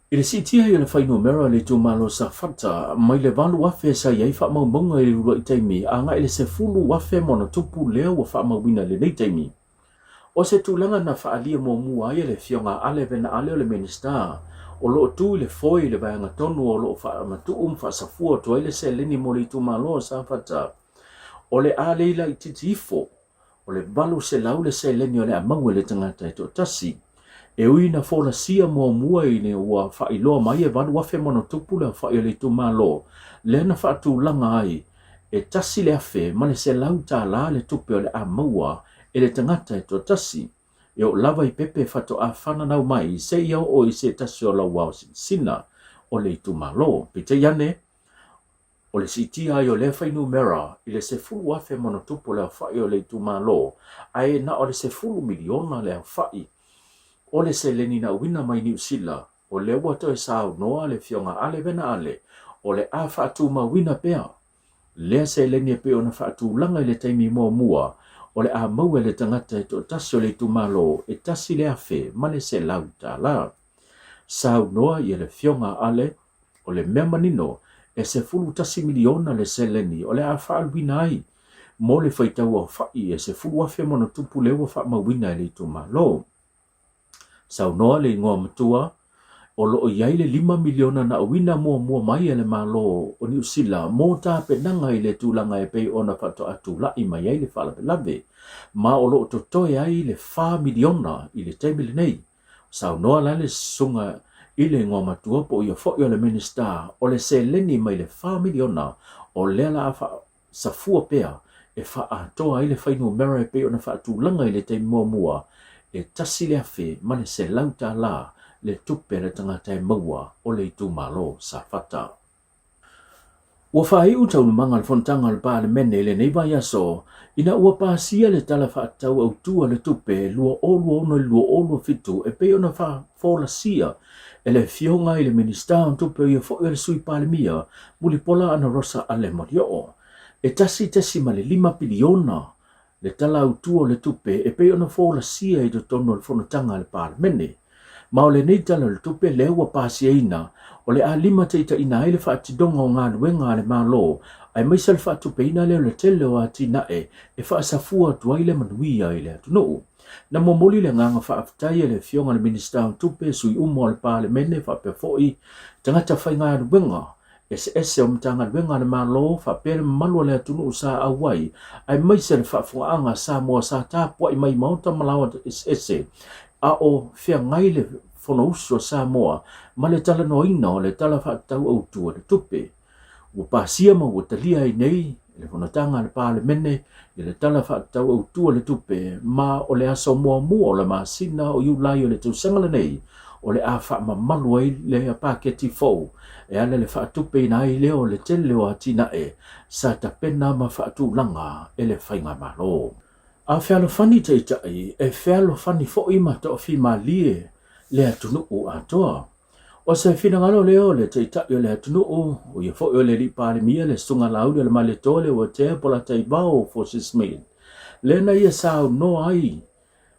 I le siitia ai o le fuainumera o le itumalo Safata mai le 8,000 sa i ai faamaumauga i le uluai taimi agai i le 10,000 ma ona tupu lea ua faamauina i lenei taimi. O se tulaga na faaalia muamua ai e le Afioga a Ale Venaale o le Minisita o lo o tu i le foe i le vaega tonu o lo o faamatuu ma faasafua atu ai le seleni mo le itumalo o Safata, o le a le laitiiti ifo o le 800 le seleni o le a maua e le tagata e toatasi. E ui ina folasia muamua i le ua faailoa mai e 8,000 ma ona tupu le aofai o le itumalo, lea na faatulaga ai e $1,100 le tupe o le a maua e le tagata e toatasi, e oo lava i pepe faatoa fananau mai seia oo i se tasi o lauao sinasina o le itumalo. Peitai ane, o le siitia ai o lea fuainumera i le 10,000 ma ona tupu o le aofai o le itumalo, ae na o le 10 miliona le aofai o le seleni na auina mai Niu Sila, o lea ua toe saunoa le Afioga Ale Venaale, o le a faatumauina pea lea seleni e pei ona faatulaga i le taimi muamua, o le a maua e le tagata e toatasi o le itumalo e $1,100. Saunoa ia le Afioga Ale, o le mea manino e 11 miliona le seleni o le a faaaluina ai mo le faitau aofai e 10,000 ma ona tupu lea ua faamauina e le itumalo. Saunoa le igoa matua, o lo o i ai le $5 miliona na auina muamua mai e le Malo o Niu Sila mo tapenaga i le tulaga e pei ona faatoa tulai mai ai le faalavelave, ma o lo o totoe ai le $4 miliona i le taimi lenei. Saunoa la le susuga i le igoa matua po o ia foi o le Minisita o le seleni mai le $4 miliona o lea la a safua pea e faaatoa ai le fuainumera e pei ona faatulaga i le taimi muamua, e $1,100 le tupe a le tagata e maua o le itumalo Safata. Ua faaiu taualumaga o le Fonotaga a le Palemene i lenei vaiaso ina ua pasia le Tala Faatatau Autu o le Tupe 2026/2027 e pei ona folasia e le Afioga i le Minisita o Tupe o ia foi o le Sui Palemia, Mulipola Anarosa Ale Malioo. E 1.5 piliona le Tala Autu o le Tupe e pei ona folasia i totonu o le Fonotaga a le Palemene. Ma o lenei Tala o le Tupe lea ua pasiaina, o le a limataitaiina ai le faatinoga o galuega a le Malo aemaise le faatupeina lea o le tele o atinae e faasafua atu ai le manuia i le atunuu. Na momoli le agaga faafetai e le Afioga i le Minisita o Tupe, sui uma o le Palemene faapea foi tagata faigaluega eseese o Matagaluega a le Malo faapea le mamalu o le atunuu sa auai aemaise le faafofogaaga a Samoa sa tapuai mai i maota ma laoa eseese a o feagai le Fonousu a Samoa ma le talanoaina o le Tala Faatatau Autu o le Tupe. Ua pasia ma ua talia ai nei e le Fonotaga a le Palemene i le Tala Faatatau Autu o le Tupe ma o le aso muamua o le masina o Iulai o le tausaga lenei o le a faamamalu ai le paketi fou e ala i le faatupeina ai lea o le tele o atinae sa tapena ma faatulaga e le Faigamalo. A fealofani Taitai, e fealofani foi ma toafimalie le atunuu atoa. O se finagalo lea o le Taitai o le atunuu, o ia foi o le Alii Palemia, le Susuga Laauli o le Malietoa Leuatea Polataivao Fosi Smith, lea na ia saunoa ai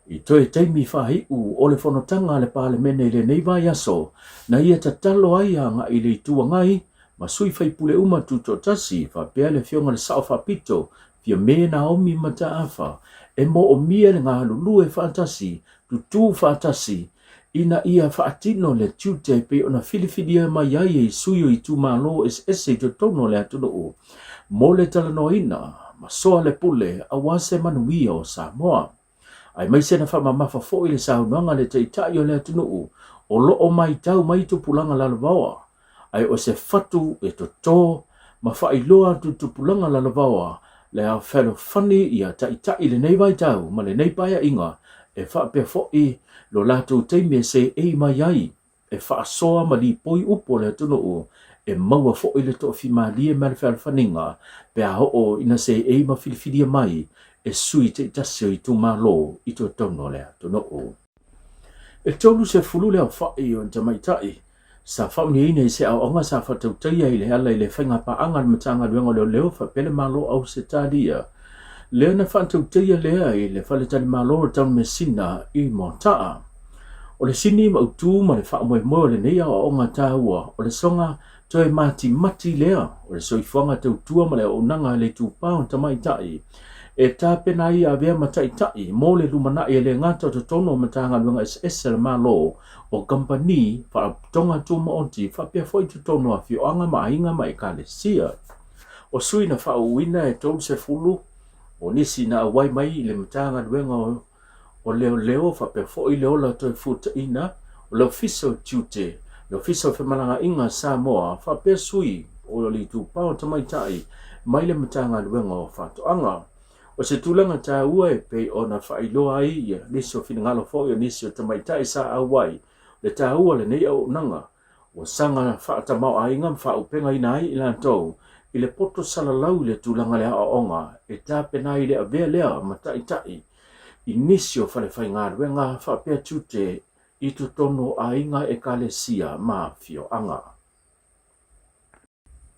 i toe taimi faaiu o le fonotaga a le Palemene i lenei vaiaso, na ia tatalo ai agai i le Itu Agai ma sui faipule uma tutoatasi faapea le Afioga i le Sao Faapito Fiame Naomi Mataafa e moomia le galulue faatasi, tutū faatasi ina ia faatino le tiute e pei ona filifilia mai ai e sui o itumalo eseese i totonu o le atunuu mo le talanoaina ma soa le pule aua se manuia o Samoa. Aemaise na faamamafa foi le saunoaga a le Taitai o le atunuu o lo o maitau mai tupulaga lalovaoa ae o se fatu e toto ma faailoa atu i tupulaga lalovaoa le fealofani ia taitai i lenei vaitau ma lenei paeaiga e faapea foi lo latou taimi e seei mai ai e faasoa ma lipoi upu o le atunuu e maua foi le toafimalie ma le fealofaniga pe a oo ina seei ma filifilia mai e sui taitasi o itumalo i totonu o le atunuu. E 30 le aofai o ni tamaitai sa faauigaina i se aoaoga sa faatautaia i le ala i le faigapaaga a le Matagaluega o Leoleo faapea le Malo o Ausetalia, lea na faatautaia lea i le faletalimalo o le Taunamesina i Moataa. O le sini mautū ma le faamoemoe o lenei aoaoga taua o le soga toe matimati lea o le soifuaga tautua ma le auaunaga a le itupa o tamaitai e tapena ai e avea ma taitai mo le lumanai e le gata o totonu o Matagaluega eseese a le Malo, o kamupani, faalapotopotoga tumaoti faapea foi totonu o afioaga ma aiga ma ekalesia. O sui na faauuina e 30 o nisi na auai mai i le Matagaluega o o Leoleo faapea foi le ola toefuataina o le Ofisa o Tiute, le Ofisa o Femalagaaiga a Samoa faapea sui o le Itupa o Tamaitai mai le Matagaluega o Faatoaga. O se tulaga taua e pei ona faailoa ai nisi o finagalo foi o nisi o tamaitai sa auai le taua o lenei auaunaga ua saga faatamaoaiga ma faaupegaina ai i latou i le poto salalau i le tulaga le aoaoga e tapena ai le avea lea ma taitai i nisi o falefaigaluega faapea tiute i totonu o aiga, ekalesia ma afioaga.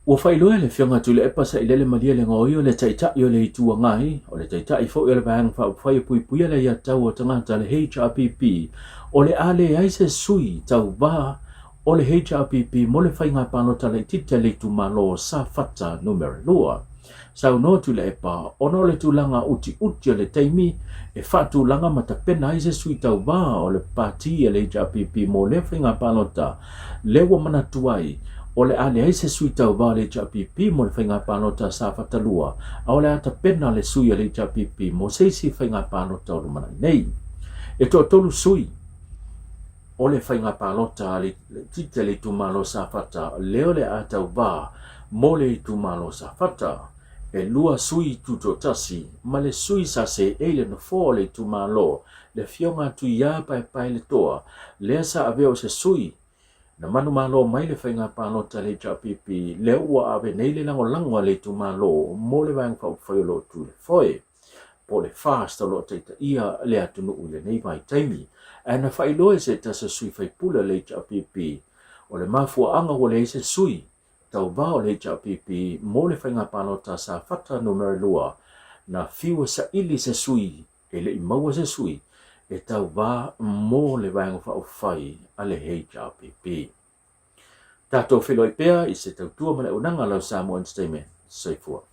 Ua faailoa e le Afioga Tuilaepa Sailele Malielegaoi o le Taitai o le Itu Agai, o le Taitai foi o le Vaega Faaupufai e Puipuia le Aiatatau a Tagata le HRPP, o le a leai se sui tauva o le HRPP mo le faiga palota laitiiti a le itumalo o Safata Numera 2. Saunoa Tuilaepa, ona o le tulaga utiuti o le taimi e faatulaga ma tapena ai se sui tauva o le pati a le HRPP mo lea faiga palota, lea ua manatu ai o le a leai se sui tauva o le HRPP mo le faiga palota a Safata 2, a o le a tapena le sui a le HRPP mo se isi faiga palota o lumanai nei. E toatolu sui o le faiga palota a le laitiiti a le itumalo Safata lea o le a tauva mo le itumalo Safata. E lua sui tutoatasi ma le sui sa seei le nofoa o le itumalo, le Afioga a Tuiā Paepaeletoa, lea sa avea o se sui na manumalo mai le faiga palota a le HRPP, lea ua ave nei le lagolago a le itumalo mo le Vaega Faaupufai o lo o tu i le foe. po o le FAST o lo o taitaia le atunuu i lenei vaitaimi. Ae na faailoa e se tasi o sui faipule o le HRPP, o le mafuaaga ua leai se sui tauva o le HRPP mo le faiga palota a Safata Numera 2, na fiu e saili se sui e le i maua se sui e tauva mo le Vaega Faaupufai a le HRPP. Tatou feiloai pea i se tautua ma le auaunaga a lau Samoa Entertainment. Soifua.